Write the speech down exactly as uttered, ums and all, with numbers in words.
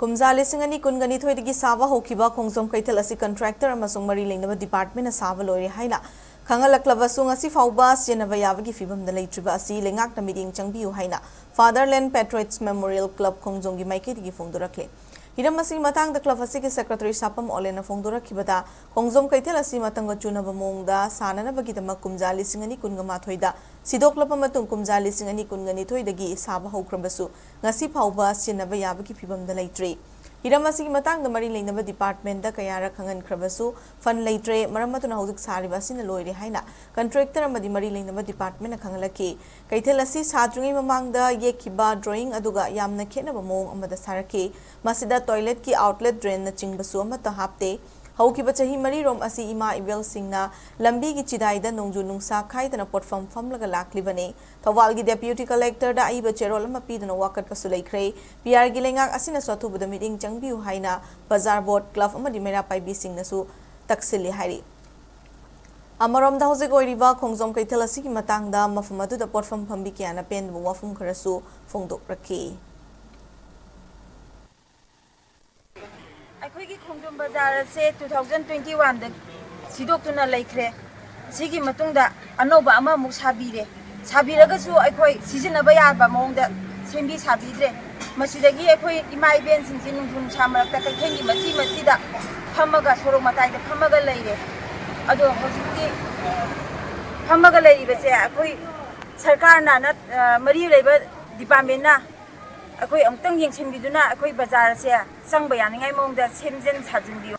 ꯀꯨꯝꯖꯥ ꯂꯤꯁꯤꯡ ꯑꯅꯤ ꯀꯨꯟꯒ ꯅꯤꯊꯣꯏꯗꯒꯤ ꯁꯥꯕ ꯍꯧꯈꯤꯕ ꯈꯣꯡꯖꯣꯝ ꯀꯩꯊꯦꯜ ꯑꯁꯤ ꯀꯟꯇ꯭ꯔꯦꯛꯇꯔ ꯑꯃꯁꯨꯡ ꯃꯔꯤ ꯂꯩꯅꯕ ꯗꯤꯄꯥꯔꯠꯃꯦꯟꯅ ꯁꯥꯕ ꯂꯣꯏꯔꯦ ꯍꯥꯏꯅ ꯈꯪꯍꯜꯂꯛꯂꯕꯁꯨ, ꯉꯁꯤ ꯐꯥꯎꯕ ꯁꯤꯖꯤꯟꯅꯕ ꯌꯥꯕꯒꯤ ꯐꯤꯕꯝꯗ ꯂꯩꯇ꯭ꯔꯤꯕ ꯑꯁꯤ ꯂꯩꯉꯥꯛꯅ ꯃꯤꯠꯌꯦꯡ ꯆꯪꯕꯤꯌꯨ ꯍꯥꯏꯅ Fatherland Patriots Memorial Club ꯈꯣꯡꯖꯣꯝꯒꯤ ꯃꯥꯏꯀꯩꯗꯒꯤ ꯐꯣꯡꯗꯣꯔꯛꯂꯤ꯫ ꯍꯤꯔꯝ ꯑꯁꯤꯒꯤ ꯃꯇꯥꯡꯗ ꯀ꯭ꯂꯕ ꯑꯁꯤꯒꯤ ꯁꯦꯀ꯭ꯔꯦꯇꯔꯤ ꯁꯥꯄꯝ ꯑꯣꯂꯦꯟꯅ ꯐꯣꯡꯗꯣꯔꯛꯈꯤꯕꯗ, ꯈꯣꯡꯖꯣꯝ ꯀꯩꯊꯦꯜ ꯑꯁꯤ ꯃꯇꯝꯒ ꯆꯨꯅꯕ ꯃꯑꯣꯡꯗ ꯁꯥꯅꯅꯕꯒꯤꯗꯃꯛ ꯀꯨꯝꯖꯥ ꯂꯤꯁꯤꯡ ꯑꯅꯤ ꯀꯨꯟꯒ ꯃꯥꯊꯣꯏꯗ ꯁꯤꯗꯣꯛꯂꯕ ꯃꯇꯨꯡ, ꯀꯨꯝꯖꯥ ꯂꯤꯁꯤꯡ ꯑꯅꯤ ꯀꯨꯟꯒ ꯅꯤꯊꯣꯏꯗꯒꯤ ꯁꯥꯕ ꯍꯧꯈ꯭ꯔꯕꯁꯨ, ꯉꯁꯤ ꯐꯥꯎꯕ ꯁꯤꯖꯤꯟꯅꯕ ꯌꯥꯕꯒꯤ ꯐꯤꯕꯝꯗ ꯂꯩꯇ꯭ꯔꯤ꯫ ꯍꯤꯔꯝ ꯑꯁꯤꯒꯤ ꯃꯇꯥꯡꯗ ꯃꯔꯤ ꯂꯩꯅꯕ ꯗꯤꯄꯥꯔꯠꯃꯦꯟꯗ ꯀꯌꯥꯔꯛ ꯈꯪꯍꯟꯈ꯭ꯔꯕꯁꯨ, ꯐꯟ ꯂꯩꯇ꯭ꯔꯦ, ꯃꯔꯝ ꯑꯗꯨꯅ ꯍꯧꯖꯤꯛ ꯁꯥꯔꯤꯕ ꯑꯁꯤꯅ ꯂꯣꯏꯔꯦ ꯍꯥꯏꯅ ꯀꯟꯇ꯭ꯔꯦꯛꯇꯔ ꯑꯃꯗꯤ ꯃꯔꯤ ꯂꯩꯅꯕ ꯗꯤꯄꯥꯔꯠꯃꯦꯟꯅ ꯈꯪꯍꯜꯂꯛꯈꯤ꯫ ꯀꯩꯊꯦꯜ ꯑꯁꯤ ꯁꯥꯗ꯭ꯔꯤꯉꯩ ꯃꯃꯥꯡꯗ ꯌꯦꯛꯈꯤꯕ ꯗ꯭ꯔꯣꯌꯤꯡ ꯑꯗꯨꯒ ꯌꯥꯝꯅ ꯈꯦꯠꯅꯕ ꯃꯑꯣꯡ ꯑꯃꯗ ꯁꯥꯔꯛꯈꯤ꯫ ꯃꯁꯤꯗ ꯇꯣꯏꯂꯦꯠꯀꯤ ꯑꯥꯎꯠꯂꯦꯠ ꯗ꯭ꯔꯦꯟꯅꯆꯤꯡꯕꯁꯨ ꯑꯃꯠꯇ ꯍꯥꯞꯇꯦ꯫ ꯍꯧꯈꯤꯕ ꯆꯍꯤ ꯃꯔꯤꯔꯣꯝ ꯑꯁꯤ ꯏꯃꯥ ꯏꯕꯦꯜꯁꯤꯡꯅ ꯂꯝꯕꯤꯒꯤ ꯆꯤꯗꯥꯏꯗ ꯅꯣꯡꯖꯨ ꯅꯨꯡꯁꯥ ꯈꯥꯏꯗꯅ ꯄꯣꯠꯐꯝ ꯐꯝꯂꯒ ꯂꯥꯛꯂꯤꯕꯅꯤ꯫ ꯊꯧꯕꯥꯜꯒꯤ ꯗꯦꯄ꯭ꯌꯨꯇꯤ ꯀꯂꯦꯛꯇꯔꯗ ꯑꯏꯕ ꯆꯦꯔꯣꯜ ꯑꯃ ꯄꯤꯗꯨꯅ ꯋꯥꯀꯠꯄꯁꯨ ꯂꯩꯈ꯭ꯔꯦ꯫ ꯄꯤ ꯑꯥꯔꯒꯤ ꯂꯩꯉꯥꯛ ꯑꯁꯤꯅꯁꯨ ꯑꯊꯨꯕꯗ ꯃꯤꯠꯌꯦꯡ ꯆꯪꯕꯤꯌꯨ ꯍꯥꯏꯅ ꯕꯖꯥꯔ ꯕꯣꯔꯗ, ꯀ꯭ꯂꯕ ꯑꯃꯗꯤ ꯃꯩꯔꯥ ꯄꯥꯏꯕꯤꯁꯤꯡꯅꯁꯨ ꯇꯛꯁꯤꯜꯂꯤ ꯍꯥꯏꯔꯤ꯫ ꯑꯃꯔꯣꯝꯗ, ꯍꯧꯖꯤꯛ ꯑꯣꯏꯔꯤꯕ ꯈꯣꯡꯖꯣꯝ ꯀꯩꯊꯦꯜ ꯑꯁꯤꯒꯤ ꯃꯇꯥꯡꯗ ꯃꯐꯝ ꯑꯗꯨꯗ ꯄꯣꯠꯐꯝ ꯐꯝꯕꯤ ꯀꯌꯥꯅ ꯄꯦꯟꯗꯕ ꯋꯥꯐꯝ ꯈꯔꯁꯨ ꯐꯣꯡꯗꯣꯛꯂꯛꯈꯤ꯫ ꯑꯩꯈꯣꯏꯒꯤ ꯈꯣꯡꯖꯣꯝ ꯕꯖꯥꯔ ꯑꯁꯦ two thousand twenty one ꯗ ꯁꯤꯗꯣꯛꯇꯨꯅ ꯂꯩꯈ꯭ꯔꯦ꯫ ꯁꯤꯒꯤ ꯃꯇꯨꯡꯗ ꯑꯅꯧꯕ ꯑꯃꯃꯨꯛ ꯁꯥꯕꯤꯔꯦ꯫ ꯁꯥꯕꯤꯔꯒꯁꯨ ꯑꯩꯈꯣꯏ ꯁꯤꯖꯤꯟꯅꯕ ꯌꯥꯕ ꯃꯑꯣꯡꯗ ꯁꯦꯝꯕꯤ ꯁꯥꯕꯤꯗ꯭ꯔꯦ꯫ ꯃꯁꯤꯗꯒꯤ ꯑꯩꯈꯣꯏ ꯏꯃꯥ ꯏꯕꯦꯟꯁꯤꯡꯁꯤ ꯅꯣꯡꯖꯨ ꯅꯨꯡꯁꯥ ꯃꯔꯛꯇ ꯀꯩꯊꯦꯜꯒꯤ ꯃꯆꯤ ꯃꯆꯤꯗ ꯐꯝꯃꯒ, ꯁꯣꯔꯣꯛ ꯃꯇꯥꯏꯗ ꯐꯝꯃꯒ ꯂꯩꯔꯦ꯫ ꯑꯗꯣ ꯍꯧꯖꯤꯛꯇꯤ ꯐꯝꯃꯒ ꯂꯩꯔꯤꯕꯁꯦ ꯑꯩꯈꯣꯏ ꯁꯔꯀꯥꯔꯅ ꯅꯠ-, ꯑ, ꯃꯔꯤ ꯂꯩꯕ ꯗꯤꯄꯥꯔꯠꯃꯦꯟꯅ ꯑꯩꯈꯣꯏ ꯑꯃꯨꯛꯇꯪ ꯌꯦꯡꯁꯤꯟꯕꯤꯗꯨꯅ ꯑꯩꯈꯣꯏ ꯕꯖꯥꯔ ꯑꯁꯦ ꯆꯪꯕ ꯌꯥꯅꯤꯡꯉꯥꯏ ꯃꯑꯣꯡꯗ ꯁꯦꯝꯖꯤꯟ ꯁꯥꯖꯤꯟꯕꯤꯌꯨ꯫